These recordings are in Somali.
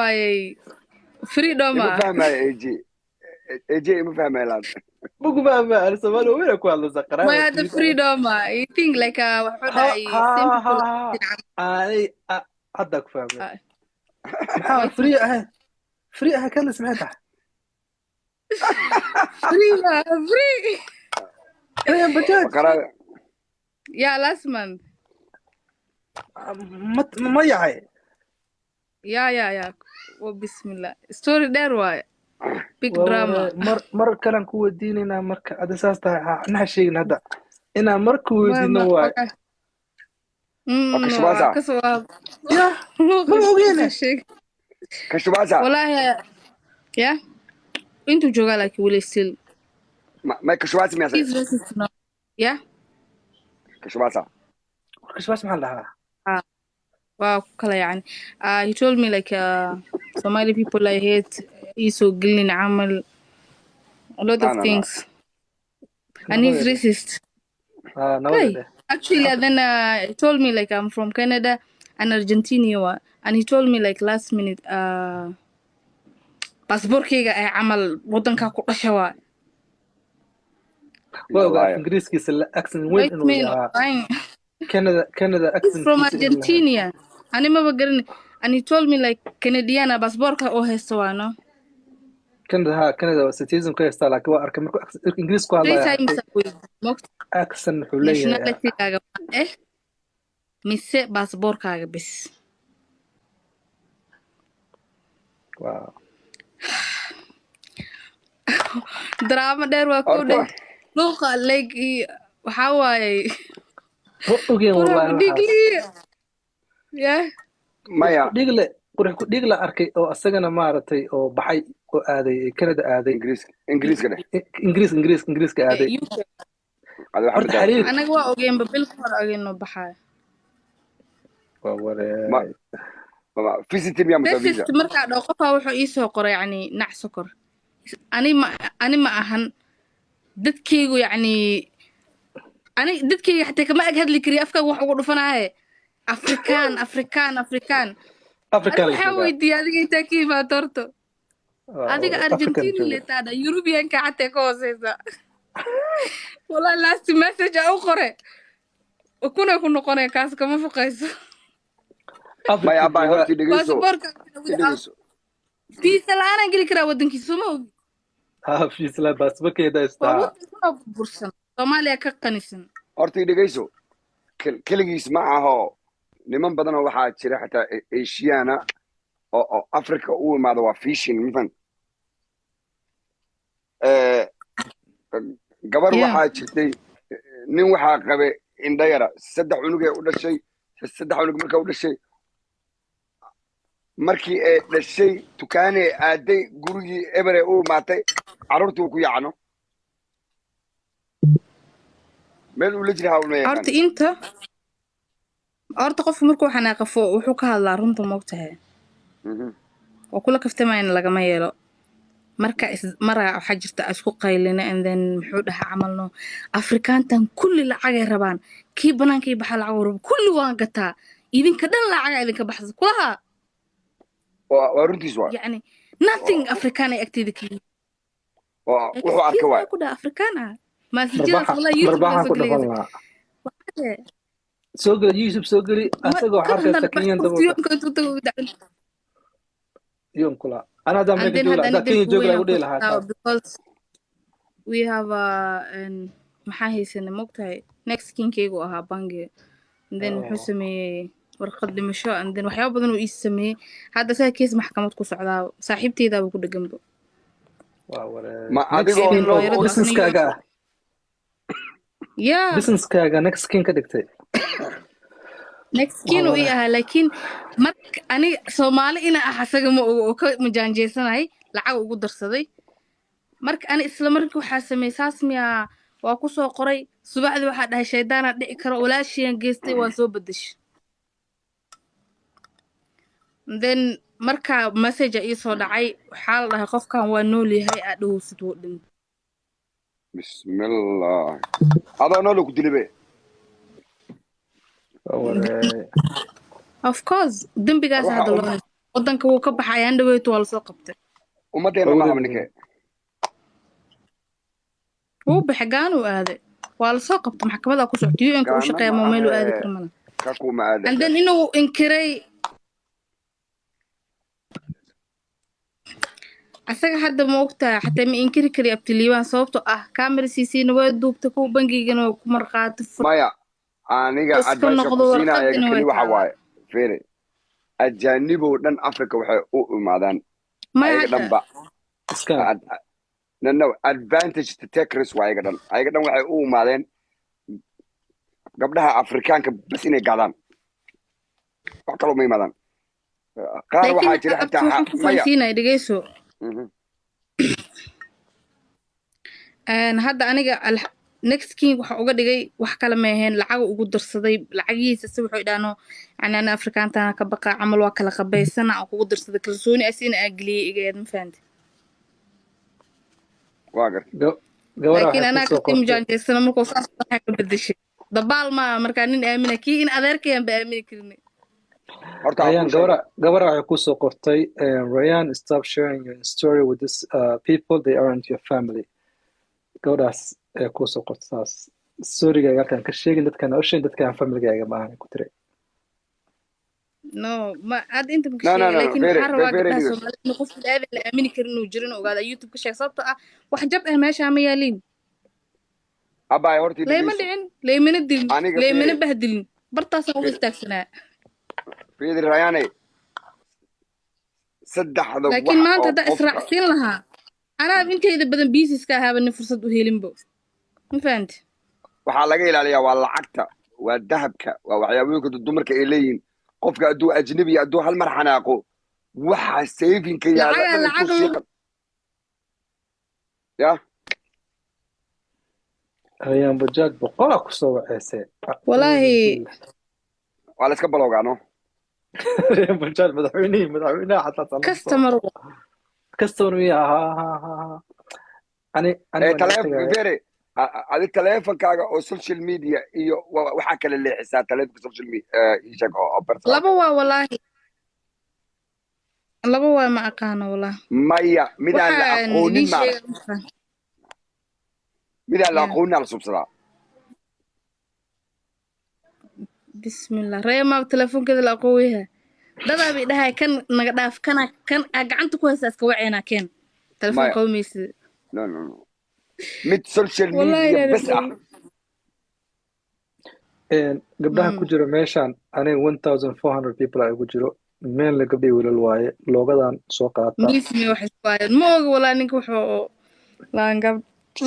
Waayey freedom. Ima Ah. fahmaayo AJ. AJ ima fahmaayo laan. Maku fahma ani Soomaali weyn ku hadlaysa Maya qaraaba. Hadda freedom ah you think like wuxuu Ha. dhahay Ha. same Ha. people. Ha, ani hadda ku fahmay. Ah. Maxaa free ahayn? Free ahayn kalis maxay tahay? Free ah, free. Free bajaaj. Qaraaba. Yeah, last month. Ma yahay? Yeah, wa bismillah, story dheer waaye, big drama. Mar kalan ku weydiinaynaa marka ada saas tahay ha naha sheegin hadda inaan mar ku weydiino waay. Waa kashubaasa. Ya ma ogeene. Kashubaasa. Wallahi ya intuu joogaa laakiin weli still. May kashubaasa miyaa? He's racist, no? Yeah. Kashubaasa. Kashubaas maxaa la dhahaa? Waa ku kala yani he told me like Somali people I hate, iisoo gelin camal, a lot No, of no, no. things, and he's racist. Ah, nabada Hey. Dheh. Actually, and then he told me like I'm from Canada and Argentina and he told me like last minute baasaboorkayga ay camal wadankaa ku dhasha waa. Waa ogaa. Wallahi. Ingiriiskiisa accent weyn White inuu man yahaa. Fine. Canada He's from accentkiisa inuu yahay. Argentina, ani maba garan, and he told me like Canadiana baasaboorka oo haysto waa no. Canada ha, Canada waa citizen ku haystaa, laakiin waa arkay markuu Ingiriis ku Three hadlaya times arkay a week mogta. Accent wuxuu leeyahay. Nationalitygaaga ma eh mise baasaboorkaaga bis. Wow. Drama dheer waa ku Horta dheh luuqa like waxaa waaye. Ma ogeen qurux wallahi ku waxaas. Dhigliye yeah. Maya. Dhiigle qurux ku dhiigle arkay oo asagana maaragtay oo baxay oo aaday Canada aaday. Ingiriiska dheh. Ingiriiska aaday. UK. Adi waxa Horta bedel. Xiriir. Anaga waa ogeenba, bil ka hor ogeen baxaayo. Waa waree. Visit miyaa mase visa? Racist markaa dhao qofaa wuxuu iisoo qoray yacni nac sokor, ani ma ahan dadkaygu yacni ani dadkayga xataa kama ag hadli kariyo, afkaaga wax ugu dhufanaaye Afrikaan, Afrikaan, Afrikaan. Africa Ani la waxaa joogaa. Weydiiyey adiga intaa ka imaado horto. Waa adiga African Argentina jooga. Letaada Europeanka xataa ka hooseysa wallahi, last message aa u qore kuna ku noqonaya kaas kama fuqayso. Africa Maya abaa joogaa. Horta dhegeyso. Baasaboorka. Dhegeyso. Fiisa la-aanaan geli karaa waddankiisa, soo ma ogi? Ha, fiisla baasaboorkeeda Waa haystaa. Waddan kuna burbursan, Soomaaliya ka qanisan. Horta dhegeyso. Keligiis ma aho, niman badan oo waxaa jira xataa Asiana oo Africa u imaada waa fishing mafan. Gabar waxaa jirtay nin waxaa qabe indhayara, saddex cunugee u dhashay. Saddex cunug markaa u dhashay, markii ay dhashay dukaanee aaday, gurigii ebere u imaatay, carruurtii uu ku yaacno meel uu la jira hawlma yaqaan. Horta inta horta qofku markuu xanaaqafo wuxuu ka hadlaa runta, moogtahay? Waa kula kaftamayna lagama yeelo marka maraa waxaa jirta isku qaylina, and then muxuu dhahaa camalno Afrikaantan kulli lacagay rabaan, kii banaankii baxa lacag rabo, kulli waan gataa, idinka dhan lacaga idinka baxsa kulaha. Waa runtiis waa. Yacni nothing Afrikaan ay agteeda ka yihiin. Waa wuxuu arkay waay. Ku dhaha Afrikaan ah maasijadaas. Marbaxa Wallahi YouTube marbaxaan soo ku dhafan gelaysa. Lahaa soo geli YouTube, soo geli asagoo waxaa arkaysa Kenyan daboolka yoon kula ana haddaa And Mareykan then joogi lahaa haddana haddaa Kenya dembi joogi weyn lahaa aan ugu dhihi ku lahaa haystaa taas. Because we have a maxaa haysanay mogtahay, next kinkaygu ahaa bangiga, and then muxuu sameeyey warqad dhimasho, and then waxyaaba badan uu ii sameeyey. Hadda saa kees maxkamad ku socdaa, saaxiibteydaaba ku dheganbo. Waa waree. Ma Next adigoo kin oo looyaradu asna businesskaaga ah. Yeah. Businesskaaga next kin ka dhigtay. Next Waa kin uu ii waree. ahaa, laakiin marka ani Soomaali ina ah asaga ma ogo oo ka majaanjeysanayay, lacag ugu darsaday. Marka ani isla markii waxaa sameeyey saas miyaa waa ku soo qoray. Subaxdii waxaa dhahay shaydaanaa dhici karo, walaashiyaan geystay, waan soo bedeshay. Then markaa message ii soo dhacay, waxaa la dhahay qofkan waa nool yahay, aa dhowsid wuu dhintay. Bismillah, adoo nool ku dilibe. Waa waree. Of course dembigaas Waxa hadda loo uma haysto. Wadanka wuu ka baxay, ayaan dhaweyto waa lasoo qabtay. Ummaddeena ma ahaba ninkee. Wuu baxay, Gaanuu aaday, waa lasoo qabtay, maxkamadaa ku socotay, UN-ka u Gaana shaqeeya ma ma meel u aadi ahee. karo mala. Ka kuma aada. And then inuu inkiray asaga hadda, ma ogtahay, xataa ma inkiri kari abtiliibaan, sababtoo ah camera CC-na way duubtay, kuwa bangigana way ku marqaati fur. Maya, aniga Iska advice noqdo ku siinaya warqadina way keli waxa taalaa. Waaye, fiiri, ajaaniboo dhan Africa waxay u imaadaan Maya ayaga hadda dhanba Iska no, advantage to take risk waa ayaga dhan. Ayaga dhan waxay u imaadeen gabdhaha Afrikaanka bas inay gaadaan, wax kaloo ma imaadaan qaar. Laakiin Waxaa jira abti xitaa waxaan ku maya. fahansiinaya, dhegeyso. Hadda aniga next king waxa uga dhigay wax kale ma ahayn, lacaga ugu darsaday lacagihiisa si wuxuu idhaano, yani ana Afrikaantana ka baqaa camal, waa kala qabaysana aan kugu darsaday, kalsooni asina aan geliyey igaeed, ma fahanti? Waa gartay. Gabadha Laakiin waxay anaa kusoo kasii qortay. Mujaanjeysana markuu saas waxaa ka bedeshay dabaal maaha, markaa nin aamina kii in adeerkayaan ba aamini karin. Horta aan Rayaan, kuu sheego. Gabadha waxay kusoo qortay, "Rayaan, stop sharing your story with these people. They aren't your family." Gabadhaas ayaa kusoo qortay saas. Storygaaga halkaan ka sheegin, dadkaan u sheegin, dadkaan familygaaga ma ahan, ku tiri. No, ma hadda inta maka No, no, sheegay. no, no. Laakiin Very waxaan rabaa very gabdhaha dhegeyso. Soomaalida in qof bini'aadan la aamini karin inuu jirin ogaada, YouTube ka sheeg, sababtoo ah wax jab ah meeshaa ma yaaliin. Abbaay, horta Layma dhegeyso. dhicin, laymana dilin, Aniga laymana fiiri. bahdilin, bartaasaan uga Fiiri. istaagsanaa. Fiiri, Rayaane, saddexda wax Laakiin maanta oo haddaa qofka israacsiin lahaa, anaa intayda badan biisiska ahaaba nin fursad u helinbo, ma fahanti? Waxaa laga ilaaliyaa waa lacagta, waa dahabka, waa waxyaabooyinka dumarka ay leeyihiin. Qofka hadduu ajnabi, hadduu hal mar xanaaqo, waxa savingka yaalla Lacagaa dhan intuu lacag sii ya. Rayaan Bajaaj 100 kusoo waceysay. Walaahi. Waa la iska balowgaa, no. Rayaan Bajaaj madaxweynihii, madaxweynaha xataa salaam soo Customer. Customer miya? Ha ha ha ha, ani ani Ee waan iga taleefon tagaya. Fere, adi taleefonkaaga oo social media iyo waxaa kala leexisaa taleefonka social media ii sheeg oo personal. Laba waa, walaahi laba waa, ma aqaano walaahi. Maya, midaan la Waxaan aqoonin idiin maara sheega marka. Midaan la Ya. aqoonin aa la subsadaa. Bismillah, reemaab telefoonkeeda la aqooyaha dadaa bay dhahay, kan naga dhaaf, kana kan aa gacanta ku haysaa iska waceynaa, keen telefoon. Maya. Qaba maysid. No, no, no, mid social Wallahi media inaadan bes ah. Gabdhaha ku jiro meeshaan, aniga 1400 people aa igu jiro, meel gabdhii wiilal waaye, loogadan soo qaata. Miismi wax isku hayaan ma oga walaa, ninka wuxuu laangaab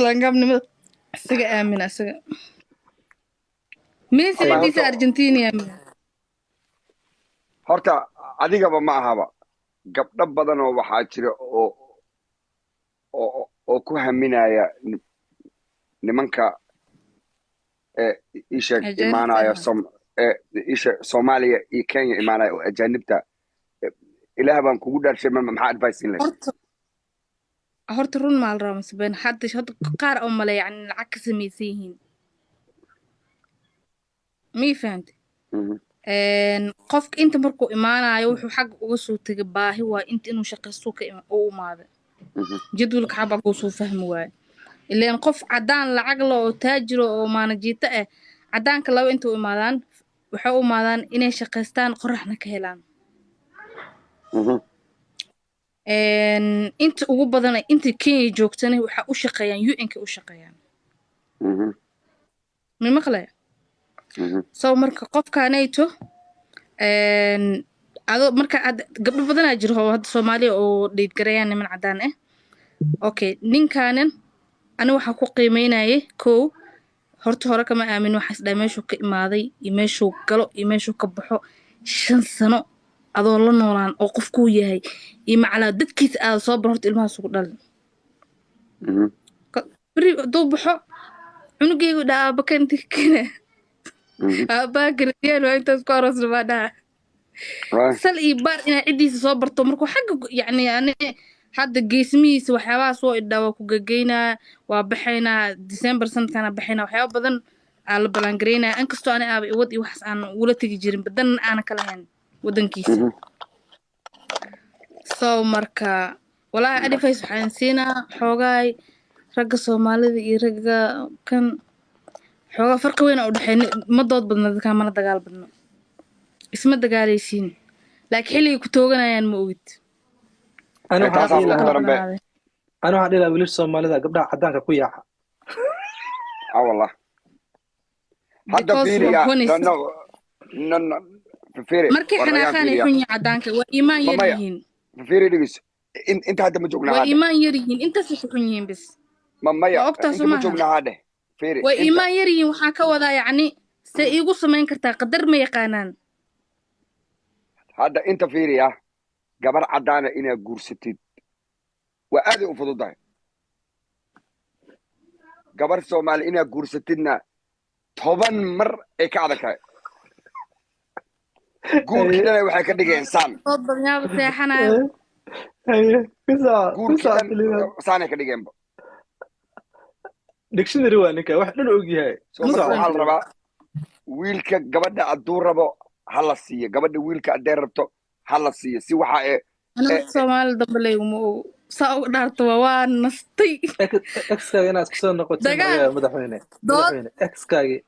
laangaabnimada isaga aamina, isaga Messi Ama cidiisa horta Argentina. Horta adigaba ma ahaba, gabdho badan oo waxaa jira oo ku haminaya nimanka ee ii sheeg Ajaanibta imaanaya ah. Som ee ii sheeg Soomaaliya iyo Kenya imaanaya oo ajaanibta. Ilaah baan kugu dhaarshay, maxaa advice siin lahayd? Horta run maa la rabaa mise been? Hadda qaar oo male yani lacag ka samaysan yihiin, mii fahantay? Mhm. Qofka inta markuu imaanayo wuxuu xagga uga soo tegay baahi, waa inta inuu shaqaysto ka u imaaday. Jadwalka xabaguu soo fahmi waaye, ileen qof caddaan lacag la oo taajiro oo maanajiito ah, caddaanka laba inta u imaadaan, waxay u imaadaan inay shaqaystaan, qoraxna ka helaan. Inta ugu badan inta Kenya joogtana waxaa u shaqeeyaan UN-ka u shaqeeyaan. Mi maqlaya? Mhm. So marka qofkanayto ado marka aad gabdho badanaa jiro oo hadda Soomaaliya oo dhiidgarayaan niman caddaan ah. Okay, ninkaanin ani waxaa ku qiimeynayay, kow, horta hore kama aamin, waxaas dhahay meeshuu ka imaaday iyo meeshuu galo iyo meeshuu ka baxo, 5 sano adoo la noolaan oo qofkuu yahay iyo macalaa dadkiisa aada soo bar, horta ilmahaas ugu dhalin. Beri hadduu baxo cunugeygu dhaa aaba kan kene. Aabbaha kanadiyaan waa intaas ku aroosna baa dhaha. Sal iyo baar inaa ciddiisa soo barto markuu xagga yacni ani hadda geesmihiisa waxyaabahaas woo idhaa, waa ku gegeynaa, waa baxaynaa December sanadkaana baxaynaa, waxyaaba badan aa la ballaangaraynaya, inkastoo ani aaba iwad iyo waxaas aan ugula tegi jirin, badanna aanan ka lahayn waddankiisa. So marka walaahi advice waxaan siinaa xoogaay ragga Soomaalida iyo ragga kan xoogaa farqi weyn oo u dhexeeya. Ma dood badno dadkaa, mana dagaal badno, isma dagaalaysiin, laakiin xilligay ku tooganayaan ma ogid. Ani waxaan Taasaa dhihi ugu lahaa daran be. Ani waxaan dhihi lahaa wiilasha Soomaalida, gabdhaha caddaanka ku yaaca. Ah, wallah, hadda Because fiiriya. we're honest. No, no, no, fiiri. Markay War rayaan xanaaqaan ay fiiriya. xun yihiin caddaanka, waa iimaan yar Maya. yihiin. Fiiri, dhegeyso. Inta hadda ma joognaa Waa hadhe. iimaan yar yihiin, intaasay ku xun yihiin bis. Ma maya. Waa ogtaa. Inta Soo ma maaha? joognaa hadhe, fiiri. Waa Inta iimaan yar yihiin. Waxaa ka wadaa, yacni, see iigu samayn kartaa? Qadar ma yaqaanaan. Hadda inta fiiriya, gabar caddaana inaad guursatid waa aaday u fududahay. Gabar Soomaali inaad guursatidna 10 mar ay ka adag tahay. Guurkii dhana waxay ka dhigeen saan. Dood badnaaba seexanayo. Haye, kusaa. Guurkii Kusaa. dhan saanay ka dhigeenba. Dictionary waa ninka, wax dhan og yahay. So marka Kusaa. waxaa la rabaa, wiilka gabadha hadduu rabo ha la siiyo, gabadha wiilka hadday rabto ha la siiyo, si waxa ee Aniga Soomaali dambe layguma ogo, saa uga dhaarto waa nastay. Exkaaga inaad isku soo noqotin Dagaal. laga yaaba, madaxweyne. Dood. Madaxweyne,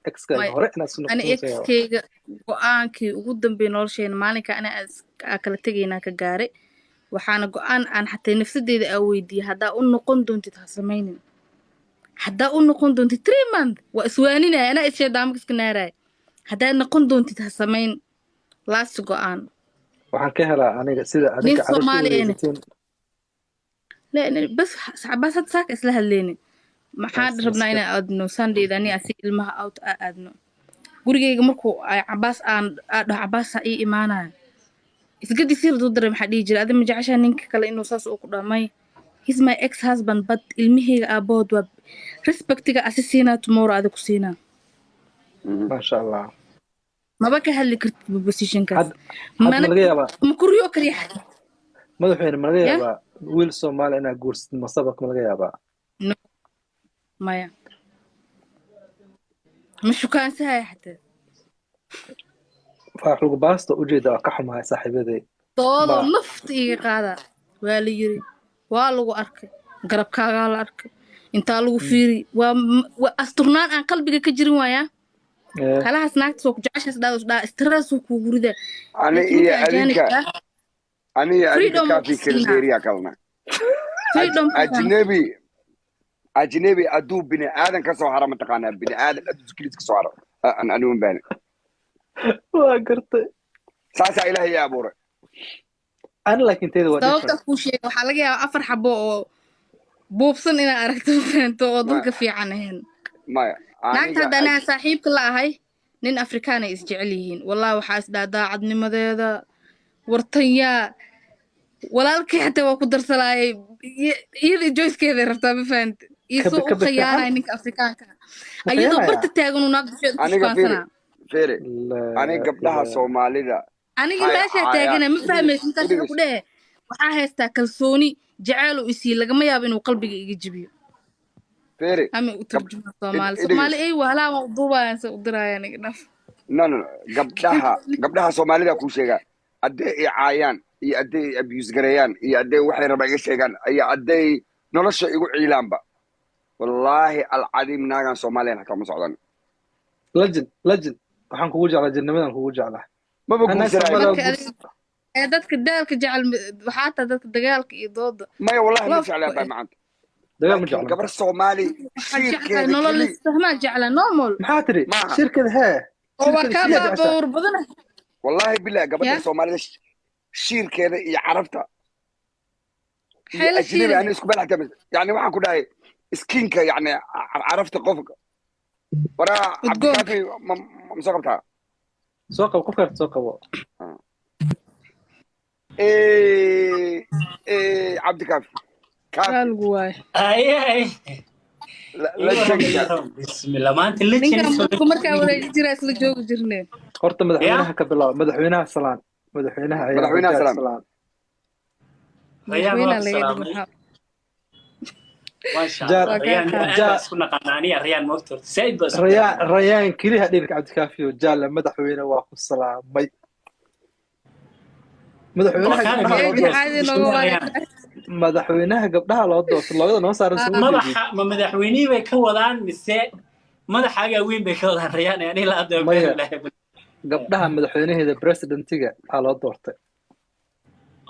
exkaagi May- hore inaad isku Ani noqotin laga yaaba. exkeyga go-aankii ugu dambeeyay nolosheena maalinka ani aa kala tegaynaa ka gaaray. Waxaana go-aan aan xataa nafsadeyda aa weydiiyey: haddaa u noqon doontid ha samaynin, haddaa u noqon doontid 3 month waa iswaaninaya, anaa isheedaamaka iska naaraya, haddaa noqon doontid ha samayn. Last go-aan. Waxaan ka helaa aniga sida Nin adinka caloosha Soomaali ene. wareysatiin. Bas bas hadda saaka isla hadleyni, maxaan Taas rabnaa inaan aadno Sundayda, ani asi ilmaha out aa aadno. Gurigeyga markuu ay Cabaas aan aa dhaho, Cabaasa ii imaanaya, isgadi sir duu daray. Maxaa dhihi jiray? Adi ma jeceshaa ninka kale inuu saas uu ku dhamay? He's my ex husband, but ilmaheyga aabahood waa respectiga asi siinaa, tomorrow adi ku siinaa. Maasha Allah. Maba ka hadli kartid positionkaas. Hadda Mana ma laga yaabaa? Ma kuriyo kariya. Madaxweyne, ma laga Ya. yaabaa wiil Soomaali inaad guursatid mustaqbalka? Ma laga yaabaa? No, maya, ma shukaansahay xataa. Faax lagu baasto ujeeda, waa ka xumahay saaxiibaday. Doodoo Ma nafta iga qaada waa la yiri, waa lagu arkay, garabkaagaa la arkay, intaa lagu fiiri, waa asturnaan aan qalbiga ka jirin waayaa. Halahaas naagtas waa ku jeceshaas dhaa, stress uu kugu ridaa. Ani Laakiin iyo ninka adinka ajaanibka ah ani iyo adinka freedom uu ku kaafi kala siinaa. dheeriyaa kalna. Freedom ku Ajnabi hadduu bini aadan ka soo hara, mataqaanaa, bini aadan hadduu iskiliis ka soo haro, an anigun baani. Waa gartay. Saasaa Ilaahay ii abuuray. Ani laakiin teyda waa Sababta different. kuu sheega, waxaa laga yaabaa afar xabo oo buubsan inaad aragto, fahanto, oo dadka fiican ahayn. Maya. Naagta Aniga hadda anaa saaxiibka la ahay, nin Afrikaan ay isjecel yihiin. Wallahi waxaa isdhaa daacadnimadeeda wartanyaa, walaalkii xataa waa ku darsalaayay. Iyada joyskeeday rabtaa, ma fahante? Isoo u Kabe fiican. khiyaanaya ninka Afrikaanka Ma ayadoo khiyaanaya? barta taagan uu naag dusheeda ku Aniga fiiri. shukaansanaa. Fiiri. La Aniga gabdhaha ilaaha. Soomaalida Aniga hay meeshaa caayaan. taagana ma fahmaysa intaas wuxuu ku Idhigis. dhehe, waxaa haystaa kalsooni, jaceyl uu isii, lagama yaabo inuu qalbiga iga jibiyo. Fiiri. Ama u turjuma Soomaali. Idhigis. Soomaali ay wahalaa waa u duubayaan, se u dirayaan iga dhaf. No, no, no. Gabdhaha Soomaalida kuu sheegaa, hadday i caayaan iyo hadday i abuse gareeyaan iyo hadday waxay rabaan iga sheegaan iyo hadday nolosha igu ciilaanba, wallaahi alcadiim, naagan Soomaaliyan hataa ma socdan. Legend, legend, waxaan kugu jeclaa jirnimadan kugu jeclaa. Maba Anaa guursanaayo. Soomaali Marka waa adiga ee dadka daalka jecel, waxaa taa dadka dagaalka iyo dooda Maya, wallahi ma love jeclaan baa macanta. Dagaal ma Laakiin jecla. gabar Soomaali Waxaa jeclahay shiirkeeda nolol keli isfahmaa jeclaa, normal. Maxaa tiri? Maaha. Shirkada hee? Oo waa Shirkada kaa siyaa jeceshaa? baabawr badana. Wallahi bilah, gabadha Ya. Soomaalida shiirkeeda iyo carabta iyo Xeelo ajnabi shiiraya. ani isku balax kama, yani waxaan ku dhahay skinka, yani carafta qofka waraa. Udgoonka. Cabdikaafi, ma soo qabtaa? Soo qabo, qofkaas soo qabo. Cabdikaafi, kaafi. Waa lagu waayo. Ay ay. Legendka. Bismillah, maanta Ninkan legend. marku markaa wareeji jiraa isla joogi jirneen. Horta madaxweynaha ka bilaabo, madaxweynaha salaan, madaxweynaha ayaa Madaxweynaha rajaad. Salaan. Salaan. Rayaan waa Madaxweynaha ku laga dhigo. salaamay. Maxaa Maasha Jaar- Allah. Waa kaa Rayaan qaad. aad baa isku naqaanaa aniga Rayaan, moogta horta saaid baa isku Rayaan. naqaanaa. Rayaan keliha dhirka. Cabdikaafiyo jaalle, madaxweyne waa ku salaamay. Madaxweynaha Oo, gabdhaha loo Baby, doorto. caadi nooga waaya. Madaxweynaha gabdhaha loo doorto, loogada noo saaran, soo jeedid. Madaxa ma madaxweynihii bay ka wadaan mise madaxaagaa weyn bay ka wadaan, Rayaan? Ani la hadda Maya. Gabdhaha madaxweynaheeda presidentiga aa loo doortay.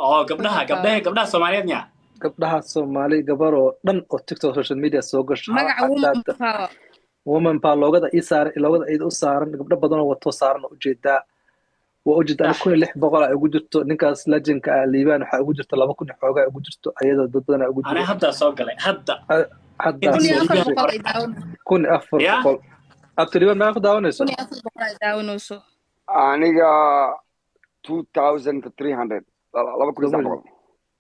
Oo gabdhaha, gabdhaha, gabdhaha Soomaaliyeed miya? Gabdhaha Soomaali, gabar oo dhan oo TikTok, social media soo gasho. Magaca woman power. Woman baa loogada ii saaran, loogada iyada u saaran, gabdho badan oo wato saaran oo ujeedaa, waa ujeedaa. 1600 aa ugu jirto ninkaas legendka ah Liibaan. Waxaa ugu jirto 2000 iyo xoogaa ugu jirto ayada, dad badan aa ugu Ani jiro. Hadda soo galay hadda. Haddaa kun iyo soo afar gashay. boqol ay daawanayso. 1400. Ya? Abti Liibaan, meeqa ku daawanayso? 1400 ay daawanayso. Aniga 2300, 2300.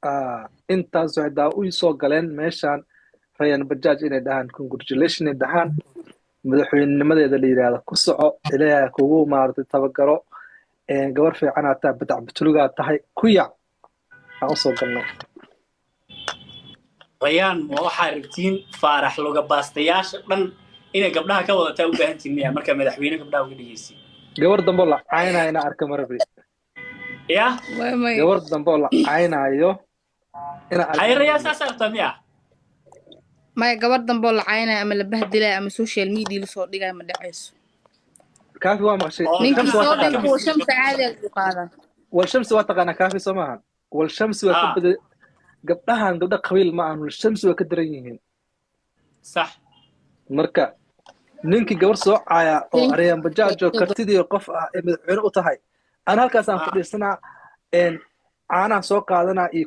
Ah, intaas waxay daa u soo galeen meeshaan Rayan Bajaaj inay dhahaan congratulation, inay dhahaan madaxweynenimadeeda la yidhaahdo ku soco, Ilaahay kugu maaragtay tabagaro, gabar fiicanaa tahay, badac batulugaa tahay, ku yac aan usoo galnay. Rayaan, ma waxaa rabtiin Faarax luga baastayaasha dhan inay gabdhaha ka wadataa u baahantiin miya marka madaxweyne gabdhaha uga dhigaysiin? Gabar dambe oo la caynayo inaa arka marabi. Ya? Way may. Gabar dambe oo la caynayo inaa arka Hay Rayaan, marabi. Saas rabtaa miya? Maya, gabar dambe oo la caynaya ama la bahdilaya ama social media lasoo dhigaya ma dhacayso. Kaafi, waa maqashay. Oo, ninkii Shamsi waa soo taqaanaa. dhigay kuwa Shamsa caadi lagu qaadaa. Wal Shamsi waa taqaanaa, Kaafi, soo maahan? Wal Shamsi waa ka Ah. bada gabdhahan, gabdha qabiil ma ahan, wal Shamsi waa ka daran yihiin. Sax. Marka ninkii gabar soo caaya oo Aryan Bajaaj oo kartidii qof ah ee madaxweyne u tahay, ana halkaasaan Ah. fadhiisanaa, caanaha soo qaadanaa iyo